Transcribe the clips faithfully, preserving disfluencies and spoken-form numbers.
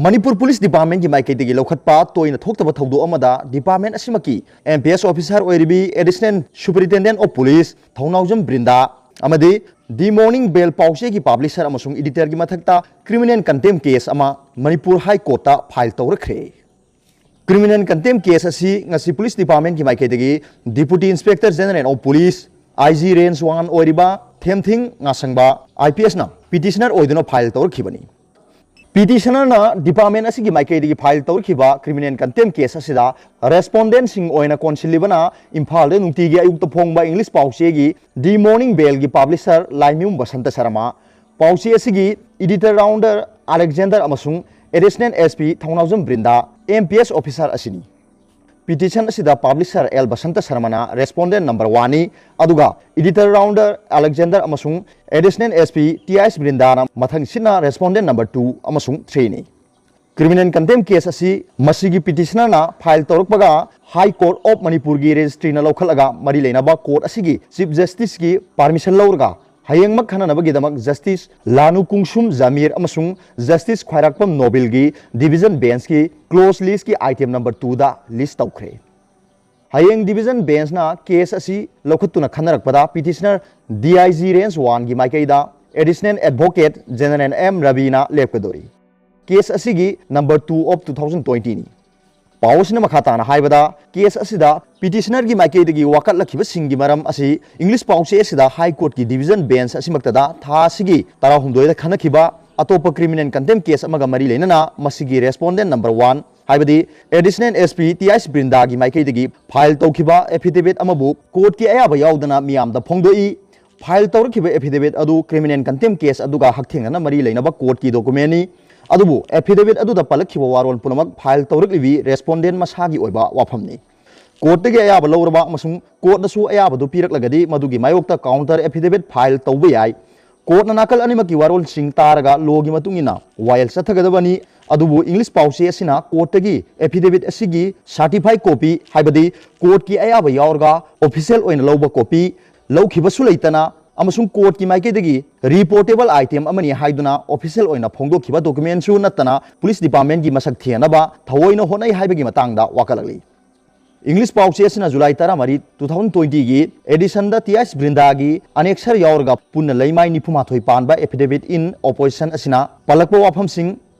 Manipur police ꯗꯤꯄꯥꯔꯠꯃꯦꯟꯒꯤ ꯃꯥꯏꯀꯩꯗꯒꯤ ꯂꯧꯈꯠꯄ ꯇꯣꯏꯅ ꯊꯣꯛꯇꯕ ꯊꯧꯗꯣꯛ ꯑꯃꯗ ꯗꯤꯄꯥꯔꯠꯃꯦꯟ ꯑꯁꯤꯃꯛꯀꯤ ꯑꯦꯝ ꯄꯤ ꯑꯦꯁ ꯑꯣꯐꯤꯁꯥꯔ ꯑꯣꯏꯔꯤꯕꯤ additional superintendent of police Thounaojam Brinda ꯑꯃꯗꯤ ꯗꯤ ꯃꯣꯔꯅꯤꯡ ꯕꯦꯜ ꯄꯥꯎꯆꯦꯒꯤ ꯄꯥꯕ꯭ꯂꯤꯁꯔ ꯑꯃꯁꯨꯡ ꯏꯗꯤꯇꯔꯒꯤ ꯃꯊꯛꯇ ꯀ꯭ꯔꯤꯃꯤꯅꯦꯜ ꯀꯟꯇꯦꯝ ꯀꯦꯁ ꯑꯃ ꯃꯅꯤꯄꯨꯔ ꯍꯥꯏ ꯀꯣꯔꯠꯇ ꯐꯥꯏꯜ ꯇꯧꯔꯛꯈ꯭ꯔꯦ꯫ ꯀ꯭ꯔꯤꯃꯤꯅꯦꯜ ꯀꯟꯇꯦꯝ ꯀꯦꯁ ꯑꯁꯤ ꯉꯁꯤ ꯄꯨꯂꯤꯁ ꯗꯤꯄꯥꯔꯠꯃꯦꯟꯒꯤ ꯃꯥꯏꯀꯩꯗꯒꯤ deputy inspector general of police, I G range one ꯑꯣꯏꯔꯤꯕ ꯊꯦꯝꯊꯤꯡ ꯉꯥꯁꯪꯕ ꯑꯥꯏ ꯄꯤ ꯑꯦꯁꯅ ꯄꯤꯇꯤꯁꯅꯔ ꯑꯣꯏꯗꯨꯅ ꯐꯥꯏꯜ ꯇꯧꯔꯛꯈꯤꯕꯅꯤ꯫ ꯄꯤꯇꯤꯁꯅꯔꯅ ꯗꯤꯄꯥꯔꯠꯃꯦꯟ ꯑꯁꯤꯒꯤ ꯃꯥꯏꯀꯩꯗꯒꯤ ꯐꯥꯏꯜ ꯇꯧꯔꯛꯈꯤꯕ ꯀ꯭ꯔꯤꯃꯤꯅꯦꯜ ꯀꯟꯇꯦꯝ ꯀꯦꯁ ꯑꯁꯤꯗ ꯔꯦꯁꯄꯣꯟꯗꯦꯟꯁꯤꯡ ꯑꯣꯏꯅ ꯀꯣꯟꯁꯤꯜꯂꯤꯕꯅ ꯏꯝꯐꯥꯜꯗ ꯅꯨꯡꯇꯤꯒꯤ ꯑꯌꯨꯛꯇ ꯐꯣꯡꯕ ꯏꯪꯂꯤꯁ ꯄꯥꯎꯆꯦꯒꯤ ꯗꯤ ꯃꯣꯔꯅꯤꯡ ꯕꯦꯜꯒꯤ ꯄꯥꯕ꯭ꯂꯤꯁꯔ ꯂꯥꯏꯃꯌꯨꯝ ꯕꯁꯟꯇ ꯁꯔꯃ, ꯄꯥꯎꯆꯦ ꯑꯁꯤꯒꯤ ꯏꯗꯤꯇꯔ ꯔꯥꯎꯟꯗꯔ ꯑꯂꯦꯛꯖꯦꯟꯗꯔ ꯑꯃꯁꯨꯡ additional S P Thounaojam Brinda, M P S officer ꯑꯁꯤꯅꯤ꯫ ꯄꯤꯇꯤꯁꯟ ꯑꯁꯤꯗ ꯄꯥꯕ꯭ꯂꯤꯁꯔ ꯑꯦꯜ ꯕꯁꯟꯇ ꯁꯔꯃꯅ ꯔꯦꯁꯄꯣꯟꯗꯦꯟ ꯅꯝꯕꯔ ꯋꯥꯟꯅꯤ, ꯑꯗꯨꯒ ꯏꯗꯤꯇꯔ ꯔꯥꯎꯟꯗꯔ ꯑꯂꯦꯛꯖꯦꯟꯗꯔ ꯑꯃꯁꯨꯡ additional S P T I S ꯕ꯭ꯔꯤꯟꯗꯥꯅ ꯃꯊꯪꯁꯤꯠꯅ ꯔꯦꯁꯄꯣꯟꯗꯦꯟ ꯅꯝꯕꯔ ꯇꯨ ꯑꯃꯁꯨꯡ ꯊ꯭ꯔꯤꯅꯤ꯫ ꯀ꯭ꯔꯤꯃꯤꯅꯦꯜ ꯀꯟꯇꯦꯝ ꯀꯦꯁ ꯑꯁꯤ ꯃꯁꯤꯒꯤ ꯄꯤꯇꯤꯁꯅꯔꯅ ꯐꯥꯏꯜ ꯇꯧꯔꯛꯄꯒ ꯍꯥꯏ ꯀꯣꯔꯠ ꯑꯣꯐ ꯃꯅꯤꯄꯨꯔꯒꯤ ꯔꯦꯖꯤꯁꯇ꯭ꯔꯤꯅ ꯂꯧꯈꯠꯂꯒ ꯃꯔꯤ ꯂꯩꯅꯕ ꯀꯣꯔꯠ ꯑꯁꯤꯒꯤ ꯆꯤꯐ ꯖꯁꯇꯤꯁꯀꯤ ꯄꯥꯔꯃꯤꯁꯟ ꯂꯧꯔꯒ ꯍꯌꯦꯡꯃꯛ ꯈꯟꯅꯅꯕꯒꯤꯗꯃꯛ ꯖꯁꯇꯤꯁ ꯂꯥꯅꯨ ꯀꯨꯡꯁꯨꯝ ꯖꯃꯤꯔ ꯑꯃꯁꯨꯡ ꯖꯁꯇꯤꯁ ꯈ꯭ꯋꯥꯏꯔꯥꯛꯄꯝ ꯅꯣꯕꯤꯜꯒꯤ ꯗꯤꯚꯤꯖꯟ ꯕꯦꯟꯁꯀꯤ ꯀ꯭ꯂꯣꯖ ꯂꯤꯁꯀꯤ ꯑꯥꯏꯇꯦꯝ ꯅꯝꯕꯔ ꯇꯨꯗ ꯂꯤꯁ ꯇꯧꯈ꯭ꯔꯦ꯫ ꯍꯌꯦꯡ ꯗꯤꯚꯤꯖꯟ ꯕꯦꯟꯁꯅ ꯀꯦꯁ ꯑꯁꯤ ꯂꯧꯈꯠꯇꯨꯅ ꯈꯟꯅꯔꯛꯄꯗ ꯄꯤꯇꯤꯁꯅꯔ ꯗꯤ ꯑꯥꯏ ꯖꯤ ꯔꯦꯟꯖ ꯋꯥꯟꯒꯤ ꯃꯥꯏꯀꯩꯗ ꯑꯦꯗꯤꯁꯅꯦꯜ ꯑꯦꯗꯚꯣꯀꯦꯠ ꯖꯦꯅꯔꯦꯜ ꯑꯦꯝ ꯔꯕꯤꯅ ꯂꯦꯞꯀꯗꯧꯔꯤ꯫ ꯀꯦꯁ ꯑꯁꯤꯒꯤ number two of two thousand ꯇ꯭ꯋꯦꯟꯇꯤꯅꯤ꯫ ꯄꯥꯎ ꯑꯁꯤꯅ ꯃꯈꯥ ꯇꯥꯅ ꯍꯥꯏꯕꯗ, ꯀꯦꯁ ꯑꯁꯤꯗ ꯄꯤꯇꯤꯁꯅꯔꯒꯤ ꯃꯥꯏꯀꯩꯗꯒꯤ ꯋꯥꯀꯠꯂꯛꯈꯤꯕꯁꯤꯡꯒꯤ ꯃꯔꯝ ꯑꯁꯤ ꯏꯪꯂꯤꯁ ꯄꯥꯎꯆꯦ ꯑꯁꯤꯗ ꯍꯥꯏ ꯀꯣꯔꯠꯀꯤ ꯗꯤꯚꯤꯖꯟ ꯕꯦꯟꯁ ꯑꯁꯤꯃꯛꯇꯗ ꯊꯥ ꯑꯁꯤꯒꯤ ꯇꯔꯥꯍꯨꯝꯗꯣꯏꯗ ꯈꯟꯅꯈꯤꯕ ꯑꯇꯣꯞꯄ ꯀ꯭ꯔꯤꯃꯤꯅꯦꯜ ꯀꯟꯇꯦꯝ ꯀꯦꯁ ꯑꯃꯒ ꯃꯔꯤ ꯂꯩꯅꯅ ꯃꯁꯤꯒꯤ ꯔꯦꯁꯄꯣꯟꯗꯦꯟ ꯅꯝꯕꯔ ꯋꯥꯟ, ꯍꯥꯏꯕꯗꯤ additional S P T I ꯑꯦꯁ ꯕ꯭ꯔꯤꯟꯗꯥꯒꯤ ꯃꯥꯏꯀꯩꯗꯒꯤ ꯐꯥꯏꯜ ꯇꯧꯈꯤꯕ ꯑꯦꯐꯤꯗꯦꯚꯤꯠ ꯑꯃꯕꯨ ꯀꯣꯔꯠꯀꯤ ꯑꯌꯥꯕ ꯌꯥꯎꯗꯅ ꯃꯤꯌꯥꯝꯗ ꯐꯣꯡꯗꯣꯛꯏ꯫ ꯐꯥꯏꯜ ꯇꯧꯔꯛꯈꯤꯕ ꯑꯦꯐꯤꯗꯦꯚꯤꯠ ꯑꯗꯨ ꯀ꯭ꯔꯤꯃꯤꯅꯦꯜ ꯀꯟꯇꯦꯝ ꯀꯦꯁ ꯑꯗꯨꯒ ꯍꯛꯊꯦꯡꯅꯅ ꯃꯔꯤ ꯂꯩꯅꯕ ꯀꯣꯔꯠꯀꯤ ꯗꯣꯀꯨꯃꯦꯟꯅꯤ꯫ ꯑꯗꯨꯕꯨ ꯑꯦꯐꯤꯗꯦꯚꯤꯠ ꯑꯗꯨꯗ ꯄꯜꯂꯛꯈꯤꯕ ꯋꯥꯔꯣꯜ ꯄꯨꯝꯅꯃꯛ ꯐꯥꯏꯜ ꯇꯧꯔꯛꯂꯤꯕꯤ ꯔꯦꯁꯄꯣꯟꯗꯦꯟ ꯃꯁꯥꯒꯤ ꯑꯣꯏꯕ ꯋꯥꯐꯝꯅꯤ꯫ ꯀꯣꯔꯠꯇꯒꯤ ꯑꯌꯥꯕ ꯂꯧꯔꯕ ꯑꯃꯁꯨꯡ ꯀꯣꯔꯠꯅꯁꯨ ꯑꯌꯥꯕꯗꯨ ꯄꯤꯔꯛꯂꯒꯗꯤ ꯃꯗꯨꯒꯤ ꯃꯥꯌꯣꯛꯇ ꯀꯥꯎꯟꯇꯔ ꯑꯦꯐꯤꯗꯦꯚꯤꯠ ꯐꯥꯏꯜ ꯇꯧꯕ ꯌꯥꯏ꯫ ꯀꯣꯔꯠꯅ ꯅꯥꯀꯜ ꯑꯅꯤꯃꯛꯀꯤ ꯋꯥꯔꯣꯜꯁꯤꯡ ꯇꯥꯔꯒ ꯂꯣꯒꯤ ꯃꯇꯨꯡ ꯏꯟꯅ ꯋꯥꯌꯦꯜ ꯆꯠꯊꯒꯗꯕꯅꯤ꯫ ꯑꯗꯨꯕꯨ ꯏꯪꯂꯤꯁ ꯄꯥꯎꯆꯦ ꯑꯁꯤꯅ ꯀꯣꯔꯠꯇꯒꯤ ꯑꯦꯐꯤꯗꯦꯚꯤꯠ ꯑꯁꯤꯒꯤ ꯁꯥꯔꯇꯤꯐꯥꯏ ꯀꯣꯄꯤ, ꯍꯥꯏꯕꯗꯤ ꯀꯣꯔꯠꯀꯤ ꯑꯌꯥꯕ ꯌꯥꯎꯔꯒ ꯑꯣꯐꯤꯁꯤꯌꯦꯜ ꯑꯣꯏꯅ ꯂꯧꯕ ꯀꯣꯄꯤ, ꯂꯧꯈꯤꯕꯁꯨ ꯂꯩꯇꯅ ꯑꯃꯁꯨꯡ courtꯀꯤ ꯃꯥꯏꯀꯩꯗꯒꯤ reportable item ꯑꯃꯅꯤ ꯍꯥꯏꯗꯨꯅ official ꯑꯣꯏꯅ ꯐꯣꯡꯗꯣꯛꯈꯤꯕ documentꯁꯨ ꯅꯠꯇꯅ police departmentꯀꯤ ꯃꯁꯛ ꯊꯤꯍꯟꯅꯕ ꯊꯑꯣꯏꯅ ꯍꯣꯠꯅꯩ ꯍꯥꯏꯕꯒꯤ ꯃꯇꯥꯡꯗ ꯋꯥꯀꯠꯂꯛꯂꯤ꯫ English ꯄꯥꯎꯆꯦ ꯑꯁꯤꯅ July ꯇꯔꯥꯃꯔꯤ, two thousand twentyꯒꯤ editionꯗ ꯇꯤ ꯑꯩꯆ ꯕ꯭ꯔꯤꯟꯗꯥꯒꯤ ꯑꯅꯦꯛꯁꯔ ꯌꯥꯎꯔꯒ ꯄꯨꯟꯅ ꯂꯩꯃꯥꯏ ꯅꯤꯐꯨꯃꯥꯊꯣꯏ ꯄꯥꯟꯕ affidavit in opposition ꯑꯁꯤꯅ ꯄꯜꯂꯛꯄ ꯋꯥꯐꯝꯁꯤꯡ,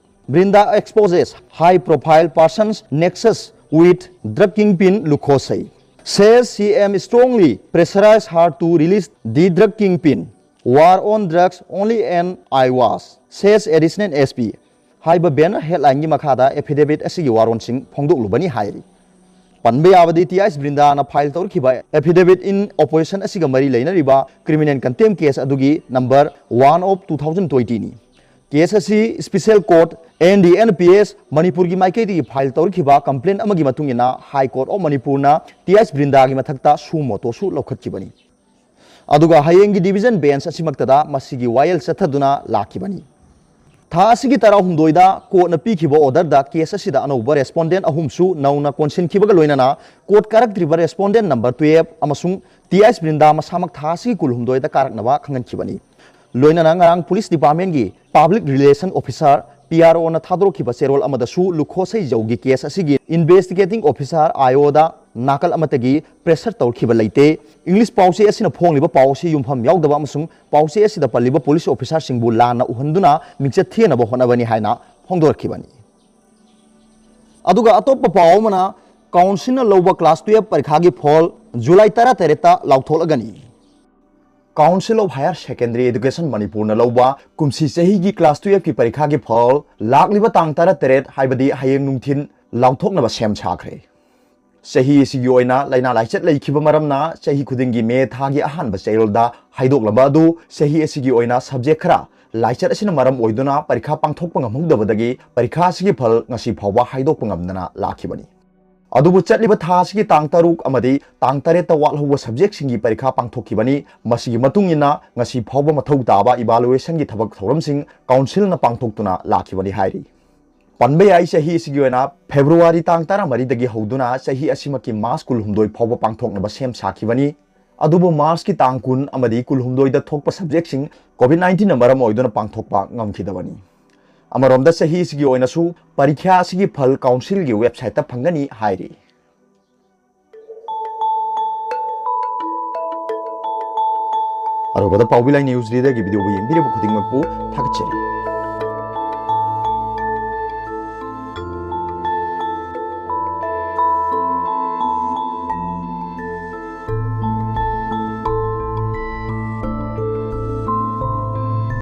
Brinda exposes high profile person's nexus with drug kingpin Lukhosei. Says C M strongly pressurized her to release the drug kingpin. War on drugs only and I was, says additional S P. ꯍꯥꯏꯕ banner headlineꯒꯤ ꯃꯈꯥꯗ affidavit ꯑꯁꯤꯒꯤ ꯋꯥꯔꯣꯜꯁꯤꯡ ꯐꯣꯡꯗꯣꯛꯂꯨꯕꯅꯤ ꯍꯥꯏꯔꯤ꯫ ꯄꯟꯕ ꯌꯥꯕꯗꯤ T H ꯕ꯭ꯔꯤꯟꯗꯥꯅ file ꯇꯧꯔꯛꯈꯤꯕ affidavit in opposition ꯑꯁꯤꯒ ꯃꯔꯤ ꯂꯩꯅꯔꯤꯕ criminal contempt case ꯑꯗꯨꯒꯤ number one of two thousand twentyꯅꯤ꯫ Case ꯑꯁꯤ special court and the N P S ꯃꯅꯤꯄꯨꯔꯒꯤ ꯃꯥꯏꯀꯩꯗꯒꯤ file ꯇꯧꯔꯛꯈꯤꯕ complaint ꯑꯃꯒꯤ ꯃꯇꯨꯡ ꯏꯟꯅ High Court of ꯃꯅꯤꯄꯨꯔꯅ ꯇꯤ ꯑꯩꯆ ꯕ꯭ꯔꯤꯟꯗꯥꯒꯤ ꯃꯊꯛꯇ suo motoꯁꯨ ꯂꯧꯈꯠꯈꯤꯕꯅꯤ꯫ ꯑꯗꯨꯒ ꯍꯌꯦꯡꯒꯤ division bench ꯑꯁꯤꯃꯛꯇꯗ ꯃꯁꯤꯒꯤ ꯋꯥꯌꯦꯜ ꯆꯠꯊꯗꯨꯅ ꯂꯥꯛꯈꯤꯕꯅꯤ꯫ ꯊꯥ ꯑꯁꯤꯒꯤ ꯇꯔꯥꯍꯨꯝꯗꯣꯏꯗ courtꯅ ꯄꯤꯈꯤꯕ orderꯗ case ꯑꯁꯤꯗ ꯑꯅꯧꯕ respondent ꯑꯍꯨꯝꯁꯨ ꯅꯧꯅ ꯀꯣꯟꯁꯤꯟꯈꯤꯕꯒ ꯂꯣꯏꯅꯅ court ꯀꯥꯔꯛꯇ꯭ꯔꯤꯕ respondent number twelve ꯑꯃꯁꯨꯡ ꯇꯤ ꯑꯩꯆ ꯕ꯭ꯔꯤꯟꯗꯥ ꯃꯁꯥꯃꯛ ꯊꯥ ꯑꯁꯤꯒꯤ ꯀꯨꯟꯍꯨꯝꯗꯣꯏꯗ ꯀꯥꯔꯛꯅꯕ ꯈꯪꯍꯟꯈꯤꯕꯅꯤ꯫ ꯂꯣꯏꯅꯅ ꯉꯔꯥꯡ police departmentꯀꯤ public relation officer, P R Oꯅ ꯊꯥꯗꯣꯔꯛꯈꯤꯕ ꯆꯦꯔꯣꯜ ꯑꯃꯗꯁꯨ ꯂꯨꯈꯣꯁꯩꯖꯧꯒꯤ case ꯑꯁꯤꯒꯤ investigating officer, I Oꯗ ꯅꯥꯀꯜ ꯑꯃꯠꯇꯒꯤ pressure ꯇꯧꯔꯛꯈꯤꯕ ꯂꯩꯇꯦ꯫ English ꯄꯥꯎꯆꯦ ꯑꯁꯤꯅ ꯐꯣꯡꯂꯤꯕ ꯄꯥꯎ ꯑꯁꯤ ꯌꯨꯝꯐꯝ ꯌꯥꯎꯗꯕ ꯑꯃꯁꯨꯡ ꯄꯥꯎꯆꯦ ꯑꯁꯤꯗ ꯄꯜꯂꯤꯕ police officerꯁꯤꯡꯕꯨ ꯂꯥꯟꯅ ꯎꯍꯟꯗꯨꯅ ꯃꯤꯡꯆꯠ ꯊꯤꯍꯟꯅꯕ ꯍꯣꯠꯅꯕꯅꯤ ꯍꯥꯏꯅ ꯐꯣꯡꯗꯣꯔꯛꯈꯤꯕꯅꯤ꯫ ꯑꯗꯨꯒ ꯑꯇꯣꯞꯄ ꯄꯥꯎ ꯑꯃꯅ, councilꯅ ꯂꯧꯕ class twelve ꯄꯔꯤꯈꯥꯒꯤ ꯐꯜ July ꯇꯔꯥꯇꯔꯦꯠꯇ ꯂꯥꯎꯊꯣꯛꯂꯒꯅꯤ꯫ Council of Higher Secondary Education ꯃꯅꯤꯄꯨꯔꯅ ꯂꯧꯕ ꯀꯨꯝꯁꯤ ꯆꯍꯤꯒꯤ class twelveꯀꯤ ꯄꯔꯤꯈꯥꯒꯤ ꯐꯜ ꯂꯥꯛꯂꯤꯕ ꯇꯥꯡ ꯇꯔꯥꯇꯔꯦꯠ, ꯍꯥꯏꯕꯗꯤ ꯍꯌꯦꯡ ꯅꯨꯡꯊꯤꯜ, ꯂꯥꯎꯊꯣꯛꯅꯕ ꯁꯦꯝ ꯁꯥꯈ꯭ꯔꯦ꯫ ꯆꯍꯤ ꯑꯁꯤꯒꯤ ꯑꯣꯏꯅ ꯂꯥꯏꯅꯥ ꯂꯥꯏꯆꯠ ꯂꯩꯈꯤꯕ ꯃꯔꯝꯅ ꯆꯍꯤ ꯈꯨꯗꯤꯡꯒꯤ May ꯊꯥꯒꯤ ꯑꯍꯥꯟꯕ ꯆꯌꯣꯜꯗ ꯍꯥꯏꯗꯣꯛꯂꯝꯕ ꯑꯗꯨ ꯆꯍꯤ ꯑꯁꯤꯒꯤ ꯑꯣꯏꯅ subject ꯈꯔ ꯂꯥꯏꯆꯠ ꯑꯁꯤꯅ ꯃꯔꯝ ꯑꯣꯏꯗꯨꯅ ꯄꯔꯤꯈꯥ ꯄꯥꯡꯊꯣꯛꯄ ꯉꯝꯍꯧꯗꯕꯗꯒꯤ ꯄꯔꯤꯈꯥ ꯑꯁꯤꯒꯤ ꯐꯜ ꯉꯁꯤ ꯐꯥꯎꯕ ꯍꯥꯏꯗꯣꯛꯄ ꯉꯝꯗꯅ ꯂꯥꯛꯈꯤꯕꯅꯤ꯫ ꯑꯗꯨꯕꯨ ꯆꯠꯂꯤꯕ ꯊꯥ ꯑꯁꯤꯒꯤ ꯇꯥꯡ ꯇꯔꯨꯛ ꯑꯃꯗꯤ ꯇꯥꯡ ꯇꯔꯦꯠꯇ ꯋꯥꯠꯍꯧꯕ subjectꯁꯤꯡꯒꯤ ꯄꯔꯤꯈꯥ ꯄꯥꯡꯊꯣꯛꯈꯤꯕꯅꯤ꯫ ꯃꯁꯤꯒꯤ ꯃꯇꯨꯡ ꯏꯟꯅ ꯉꯁꯤ ꯐꯥꯎꯕ ꯃꯊꯧ ꯇꯥꯕ evaluationꯒꯤ ꯊꯕꯛ ꯊꯧꯔꯝꯁꯤꯡ councilꯅ ꯄꯥꯡꯊꯣꯛꯇꯨꯅ ꯂꯥꯛꯈꯤꯕꯅꯤ ꯍꯥꯏꯔꯤ꯫ ꯄꯟꯕ ꯌꯥꯏ, ꯆꯍꯤ ꯑꯁꯤꯒꯤ ꯑꯣꯏꯅ February ꯇꯥꯡ ꯇꯔꯥꯃꯔꯤꯗꯒꯤ ꯍꯧꯗꯨꯅ ꯆꯍꯤ ꯑꯁꯤꯃꯛꯀꯤ March ꯀꯨꯟꯍꯨꯝꯗꯣꯏ ꯐꯥꯎꯕ ꯄꯥꯡꯊꯣꯛꯅꯕ ꯁꯦꯝ ꯁꯥꯈꯤꯕꯅꯤ꯫ ꯑꯗꯨꯕꯨ ꯃꯥꯔꯆꯀꯤ ꯇꯥꯡ ꯀꯨꯟ ꯑꯃꯗꯤ ꯀꯨꯟꯍꯨꯝꯗꯣꯏꯗ ꯊꯣꯛꯄ ꯁꯕꯖꯦꯛꯁꯤꯡ ꯀꯣꯚꯤꯗ ꯅꯥꯏꯟꯇꯤꯟꯅ ꯃꯔꯝ ꯑꯣꯏꯗꯨꯅ ꯄꯥꯡꯊꯣꯛꯄ ꯉꯝꯈꯤꯗꯕꯅꯤ꯫ ꯑꯃꯔꯣꯝꯗ ꯆꯍꯤ ꯑꯁꯤꯒꯤ ꯑꯣꯏꯅꯁꯨ ꯄꯔꯤꯈ꯭ꯌꯥ ꯑꯁꯤꯒꯤ ꯐꯜ ꯀꯥꯎꯟꯁꯤꯜꯒꯤ ꯋꯦꯕꯁꯥꯏꯠꯇ ꯐꯪꯒꯅꯤ ꯍꯥꯏꯔꯤ꯫ ꯑꯔꯣꯏꯕꯗ ꯄꯥꯎꯕꯤ ꯂꯥꯏ ꯅ꯭ꯌꯨꯁ ꯂꯤꯗꯔꯒꯤ ꯚꯤꯗꯤꯑꯣꯕꯨ ꯌꯦꯡꯕꯤꯔꯤꯕ ꯈꯨꯗꯤꯡꯃꯛꯄꯨ ꯊꯥꯒꯠꯆꯔꯤ꯫